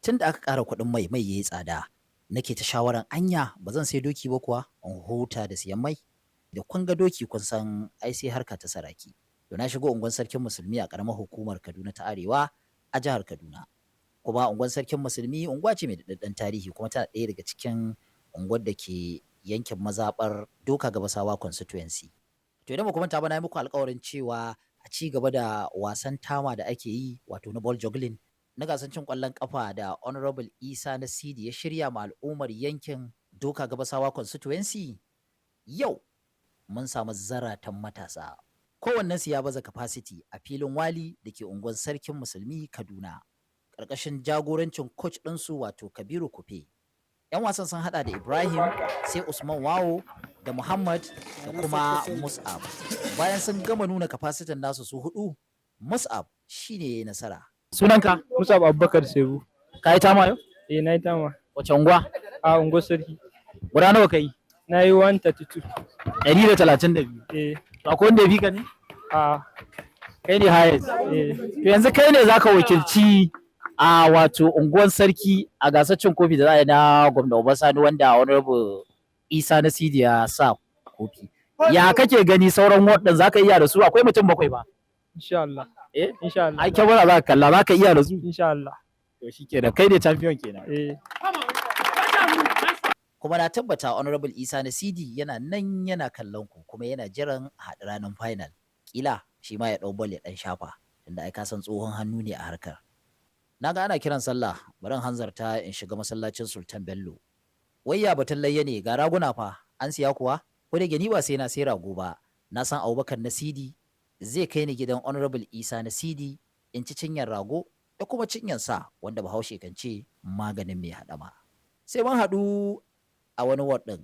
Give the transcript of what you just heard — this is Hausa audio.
Tun da aka ƙara kuɗin mai, mai yayi tsada. Nake ta shawaran anya ba zan sai doki ba kuwa in huta da siyan mai. Da kun ga doki kun san ai sai harka ta saraki. To na shigo unguwar Sarkin Musulmi a ƙaramar hukumar Kaduna ta Arewa a jihar Kaduna. Kuma unguwar Sarkin Musulmi unguwa ce mai daɗaɗɗen tarihi, kuma tana ɗaya daga cikin unguwar da ke yankin mazaɓar Doka Gabasawa constituency. To idan ba ku manta ba, na yi muku alƙawarin cewa a ci gaba da wasan tama da ake yi, wato na ball juggling na gasar cin ƙwallon ƙafa da Honorable Isa Nasidi ya shirya ma al'ummar yankin Doka Gabasawa constituency. Yau mun samu zaratan matasa. Kowannensu ya baza capacity a filin Wali da ke unguwar Sarkin Musulmi, Kaduna, ƙarƙashin jagorancin coach ɗinsu, wato Kabiru Kufe. 'Yan wasan sun hada da Ibrahim, sai Usman Wawo da Muhammad da kuma Mus'ab. Bayan sun gama nuna capacity nasu su hudu, Mus'ab shine ya yi nasara. Sunanka? Musab Abubakar Sebu. Ka yi tama yau? Eh, na yi tama. Wace unguwa? A unguwar Sarki. Guda nawa ka yi? Na yi 132. 132. Eh. Akwai wanda ya fi ka ne? A. Kai ne highest. Eh. To yanzu kai ne zaka wakilci a wato unguwar Sarki a gasar cin kofi da za a yi na gwamna Uba Sani, wanda Honorable Isa Nasidi ya sa kofi. Ya kake gani sauran ward din, zaka iya da su? Akwai mutum bakwai ba. Insha Allah. Eh? Insha Allah. Ai kyamara za ka kalla, zaka iya da su. Insha Allah. To shikenan, kai ne champion kenan. Eh. Kuma na tabbata Honorable Isa Nasidi yana nan yana kallon ku, kuma yana jiran a haɗu ranar final. Kila shi ma ya ɗau ball ya ɗan shafa, tunda ai ka san tsohon hannu ne a harkar. Na ga ana kiran sallah, bari in hanzarta in shiga masallacin Sultan Bello. Wai ya batun layya ne? Ga raguna fa, an siya kuwa? Ko da ni ba sai na sai rago ba, na san Abubakar Nasidi zai kai ni gidan Honorable Isa Nasidi in ci cinyar rago da kuma cinyar sa, wanda Bahaushe kan ce maganin mai haɗama. Sai mun haɗu a wani ward ɗin.